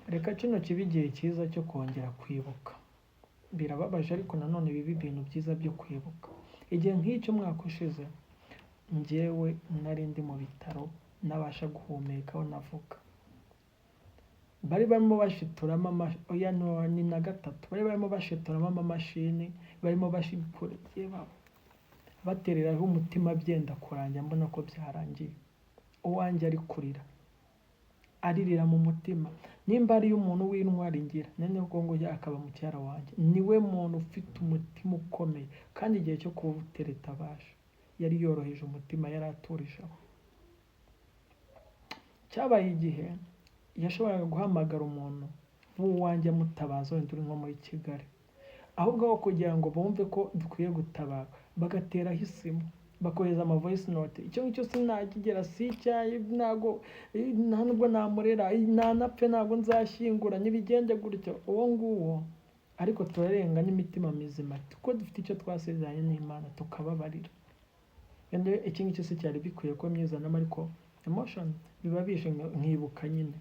Reka kino kibe igihe cyiza cyo kongera kwibuka. Birababaje, ariko nanone biba ibintu byiza byo kwibuka. Igihe nk'icyo umwaka ushize, njyewe nari ndi mu bitaro, nabasha guhumeka aho navuga. Bari barimo bashituramo oya no, ni na gatatu, bari barimo bashituramo amamashini, barimo bashikura, batereraho umutima byenda kurangira, mbona ko byarangiye. Uwanjye ari kurira, aririra mu mutima. Nimba ariyo umuntu w'intwari ngira nene ko ngo akaba mucyara wanjye, niwe muntu ufite umutima ukomeye, kandi igihe cyo kuwutereta abasha yari yoroheje umutima, yari aturije aho. Cyabaye igihe yashoboraga guhamagara umuntu w'uwanjye amutabaza, wenda uri nko muri Kigali, ahubwo aho kugira ngo bumve ko dukwiye gutabara, bagateraho isimu, bakohereza ama voice note. Icyo ngicyo sinakigera, si icyayi, ntago, nta nubwo namurera, ntanapfe, ntabwo nzashyingura, ntibigende gutyo uwo nguwo. Ariko turarenga n'imitima mizima, kuko dufite icyo twasezeranye n'Imana, tukababarira. Wenda iki ngicyo si cyari bikwiye ko myizanamo, ariko emotion biba bije, nkibuka nyine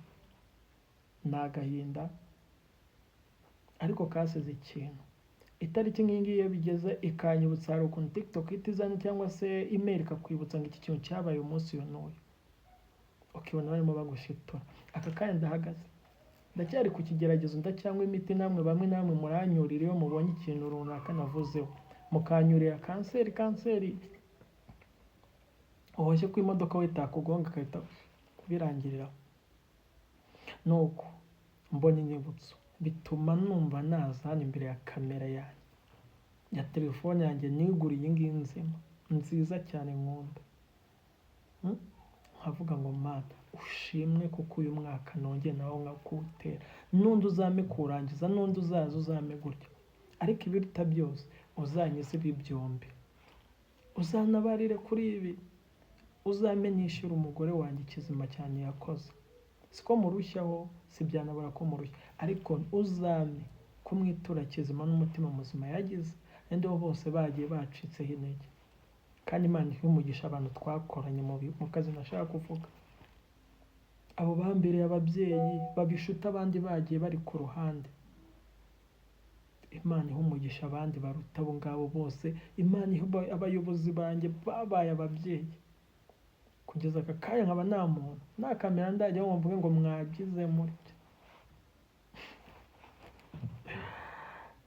ni agahinda, ariko kasize ikintu. Itariki nk'iyi ngiyi iyo bigeze ikanyibutsa, hari ukuntu TikTok ihita izana cyangwa se email ikakwibutsa ngo iki kintu cyabaye umunsi uyu n'uyu, ukibona barimo bagushitura. Aka kanya ndahagaze, ndacyari ku kigeragezo, ndacyanywa imiti. Namwe bamwe namwe muranyurira iyo mubonye ikintu runaka navuzeho, mukanyurira kanseri, kanseri uhoshye ko imodoka we itakugonga igahita birangirira. Nuko mbona inyibutso, bituma numva naza hano imbere ya kamera yanjye ya telefone yanjye niguriye, iyi ngiyi nzima nziza cyane nkunda. Nkavuga ngo: "Mana ushimwe, kuko uyu mwaka nongeye nawo nkakuwutera, n'undi uzame kuwurangiza, n'undi uzaza uzame gutyo, ariko ibiruta byose uzanyize ibi byombi, uzanabarire kuri ibi, uzame nishyura umugore wanjye ikizima cyane yakoze." Siko murushyaho, si byanabura ko murushya, ariko uzame kumwitura kizima n'umutima muzima yagize. Kandi bo bose bagiye bacitseho intege, kandi Imana ihe umugisha abantu twakoranye mu kazi nashaka kuvuga, abo bambereye ababyeyi babishuta abandi bagiye bari ku ruhande. Imana ihe umugisha abandi baruta abo ngabo bose. Imana ihe abayobozi banjye babaye ababyeyi kugeza aka kanya, nkaba nta muntu nta kamera ndajya ngo mvuge ngo mwagize mutya.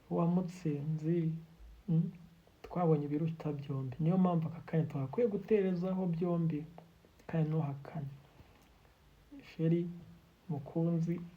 Uwamutsinzi, Twabonye ibiruta byombi, niyo mpamvu aka kanya twakwiye guterezaho byombi. Kandi ntuhakane, chéri mukunzi.